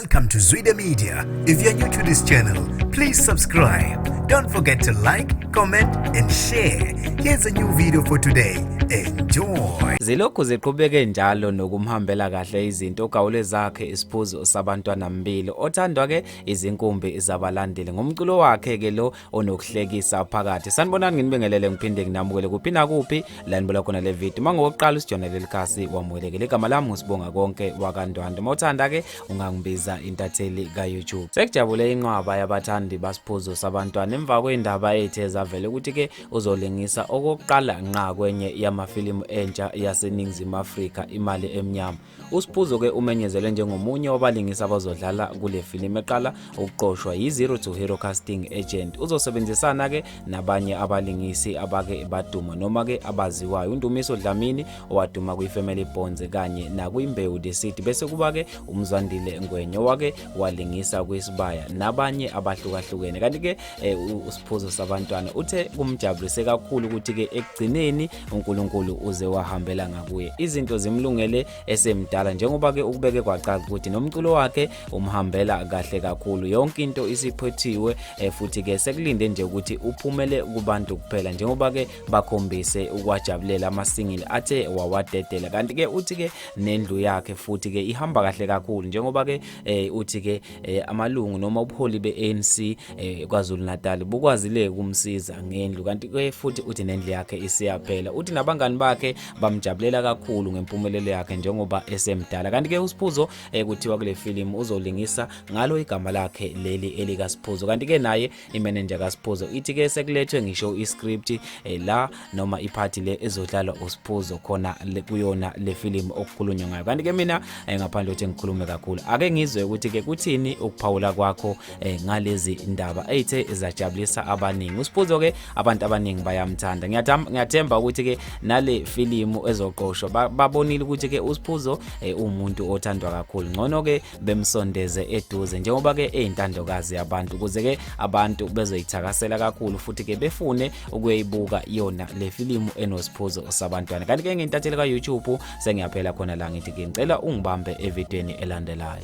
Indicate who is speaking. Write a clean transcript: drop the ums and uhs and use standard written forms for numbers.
Speaker 1: Welcome to Zwida Media. If you're new to this channel, please subscribe. Don't forget to like, comment, and share. Here's a new video for today. Enjoy.
Speaker 2: Zilokhu ziqhubeke njalo nokumhambela kahle izinto ogawule zakhe isiphuzo sabantwana mbili othandwa ke izinkumbi zabalandeli ngomculo wakhe ke lo onokuhlekisa phakathi. Sanibonani, nginibingelele ngiphinde nginamukele kuphi nakuphi la nibuka khona le video. Mangokuqala usijona leli khasi, wamukelekile. Igama lami nguSibonga Konke wakaNdwandwe. Mawuthanda ke ungangibiza intatheli ka-YouTube. Sekujabule inqwaba yabathandi basiphuzo sabantwana emva kwendaba ethe zavela ukuthi ke uzolingisa okokuqala nqa kwenye yamafilimu entsha yaseNingizimu Afrika, Imali Emnyama. USiphuzo ke umenyezelwe njengomunye wabalingisi abazodlala kule filimu eqala ukuqoshwa yi-Zero to Hero Casting Agent. Uzosebenzisana ke nabanye abalingisi abake baduma noma ke abaziwayo, uNdumiso Dlamini owaduma kwi-Family Bonds kanye nakwiMbewu The City, bese kuba ke uMzwandile Ngwenya owake walingisa kwiSibaya nabanye abahlukahlukene. Kanti ke uSiphuzo sabantwana uthe kumjabulise kakhulu ukuthi ke ekugcineni uNkulunkulu uze wahambela ngakuye, izinto zimlungele esemdala, njengoba ke ukubeke kwacaca ukuthi nomculo wakhe umhambela kahle kakhulu. Yonke into isiphothiwe, futhi ke sekulinde nje ukuthi uphumele kubantu kuphela, njengoba ke bakhombise ukwajabulela ama-single athe wawadedela. Kanti ke uthi ke nendlu yakhe futhi ke ihamba kahle kakhulu, njengoba ke uthi ke amalungu noma ubuholi be-ANC KwaZulu Natal bukwazile ukumsiza ngendlu. Kanti ke futhi uthi nendlu yakhe isiyaphela. Uthi nabangani bakhe bamjabulela kakhulu ngempumelelo yakhe njengoba esemdala. Kanti ke uSiphuzo kuthiwa kule filimu uzolingisa ngalo igama lakhe leli elikaSiphuzo. Kanti ke naye imenenja kaSiphuzo ithi ke sekulethwe ngisho iscript la noma iphathi le ezodlalwa uSiphuzo khona kuyona le filimu okukhulunywa ngayo. Kanti ke mina ngaphandle ukuthi ngikhulume kakhulu, ake ngizwe ukuthi ke kuthini ukuphawula kwakho ngalezi ndaba eyithe zajabulisa abaningi. USiphuzo ke abantu abaningi bayamthanda. Ngiyathemba ukuthi ke nale filimu ezoqoshwa babonile ukuthi ke uSiphuzo umuntu othandwa kakhulu, ngcono ke bemsondeze eduze njengoba ke eyintandokazi yabantu, ukuze ke abantu bezoyithakasela kakhulu futhi ke befune ukuyibuka yona le filimu enoSiphuzo sabantwana. Kanti ke ngintatheli ka-YouTube, sengiyaphela khona la. Ngithi ke ngicela ungibambe evidweni elandelayo.